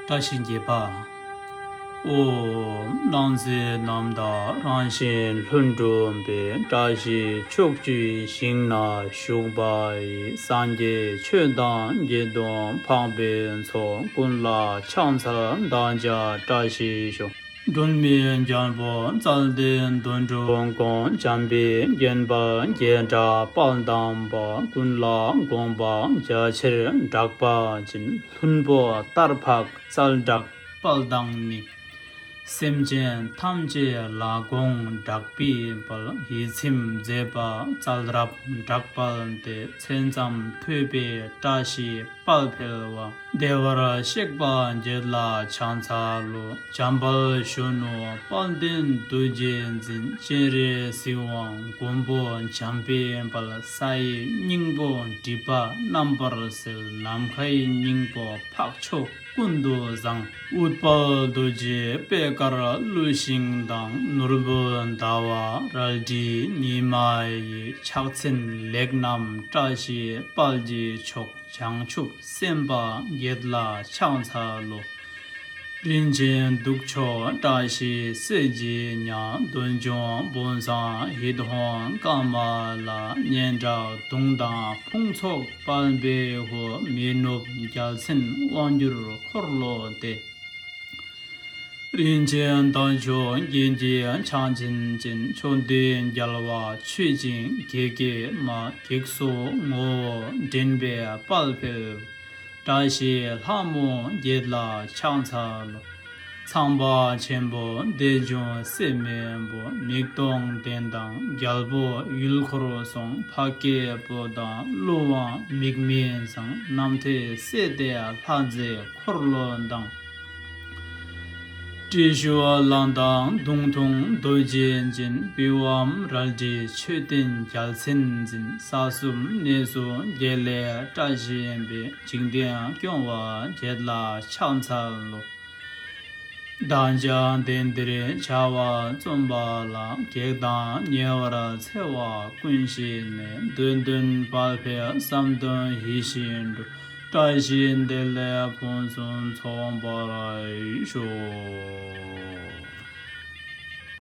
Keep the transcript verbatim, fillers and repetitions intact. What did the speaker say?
བཀྲ་ཤིས་བརྒྱད་པ། ཨོཾ། སྣང་སྲིད་རྣམ་དག་རང་བཞིན་ལྷུན་གྲུབ་པའི། བཀྲ་ཤིས་ཕྱོགས་བཅུའི་ཞིང་ན་བཞུགས་པ་ཡི། སངས་རྒྱས་ཆོས་དང་དགེ་འདུན་འཕགས་པའི་ཚོགས། ཀུན་ལ་ཕྱག་འཚལ་བདག་ཅག་བཀྲ་ཤིས་ཤོག། སྒྲོལ་མའི་རྒྱལ་པོ་རྩལ་ལྡན་དོན་གྲུབ་དགོངས། འཇམ་དཔལ་མགོན་པོ་བརྒྱད་ཕྲག་དཔལ་དམ་པ། ཀུན་ལ་དགོངས་པ་རྒྱ་ཆེར་བསྒྲགས་པ་ཅན། ལྷུན་པོ་ཏར་ཕག་རྩལ་གྲགས་དཔལ་དང་ནི། སེམས་ཅན་ཐམས་ཅད་ལ་དགོངས་དྲེགས་པའི་དཔལ། ཡིད་ཚིམ་མཛད་པ་རྩལ་རབ་དྲེགས་དཔལ་ཏེ། མཚན་ཙམ་ཐོས་པས་བཀྲ་ཤིས་དཔལ་འཕེལ་བ། བདེ་བར་གཤེགས་པ་བརྒྱད་ལ་ཕྱག་འཚལ་ལོ། འཇམ་དཔལ་གཞོན་ནུ་དཔལ་ལྡན་རྡོ་རྗེ་འཛིན། སྤྱན་རས་གཟིགས་དབང་མགོན་པོ་འཇམ་དཔལ་དཔལ། ས་ཡི་སྙིང་པོ་སྒྲིབ་པ་རྣམ་པར་སེལ། ནམ་མཁའི་སྙིང་པོ་འཕགས་མཆོག་ཀུན་ཏུ་བཟང་། ཨུཏྤལ་རྡོ་རྗེ་པད་དཀར་ཀླུ་ཤིང་དང་། ནོར་བུ་ཟླ་བ་རལ་གྲི་ཉི་མ་ཡི། ཕྱག་མཚན་ལེགས་བསྣམས་བཀྲ་ཤིས་དཔལ་གྱི་མཆོག། བྱང་ཆུབ་སེམས་དཔའ་བརྒྱད་ལ་ཕྱག་འཚལ་ལོ། རིན་ཆེན་གདུགས་མཆོག་བཀྲ་ཤིས་གསེར་གྱི་ཉ། འདོད་འབྱུང་བོན་བཟང་ཡིད་འོང་ཀ་མ་ལ། སྙན་གྲགས་དུང་དང་ཕུང་ཚོགས་དཔལ་འབེབས་ཧོ། མི་ནུབ་རྒྱལ་མཚན་དབང་སྒྱུར་འཁོར་ལོ་སྟེ། རིན་ཆེན་དར་ལྕོག་རྒྱན་གྱི་ཕྱག་མཚན་ཅན། ཕྱོགས་དུས་རྒྱལ་བ་མཆོད་ཅིང་གེགས་བསྐལ་མ། གེགས་སོགས་ངོ་བོ་འདྲེན་པའི་དཔལ་འཕེལ། བཀྲ་ཤིས་ལྷ་མོ་བརྒྱད་ལ་ཕྱག་འཚལ་ལོ། ཚངས་པ་ཆེན་པོ་བདེ་འབྱུང་སྲེད་མེད་པོ། མིག་སྟོང་ལྡན་དང་རྒྱལ་པོ་ཡུལ་འཁོར་སྲུང་། འཕགས་སྐྱེས་པོ་དང་ཀླུ་དབང་མིག་མི་བཟང་། རྣམ་ཐོས་སྲས་ཏེ་ལྷ་མཛེས་འཁོར་ལོ་དང་། ཏྲི་ཤུ་ལ་དང་མདུང་ཐུང་རྡོ་རྗེ་འཛིན། པི་ཝམ་རལ་གྲི་མཆོད་རྟེན་རྒྱལ་མཚན་འཛིན། ས་གསུམ་གནས་སུ་དགེ་ལེགས་བཀྲ་ཤིས་པའི། འཇིག་རྟེན་སྐྱོང་བ་བརྒྱད་ལ་ཕྱག་འཚལ་ལོ། བདག་ཅག་གདན་འདིར་བྱ་བ་རྩོམ་པ་ལ། གེགས་དང་ཉེ་བར་འཚེ་བ་ཀུན་ཞི་ནས། འདོད་དོན་དཔལ་འཕེལ་བསམ་དོན་ཡིད་བཞིན་འགྲུབ། བཀྲ་ཤིས་བདེ་ལེགས་ཕུན་སུམ་ཚོགས་པར་ཤོག།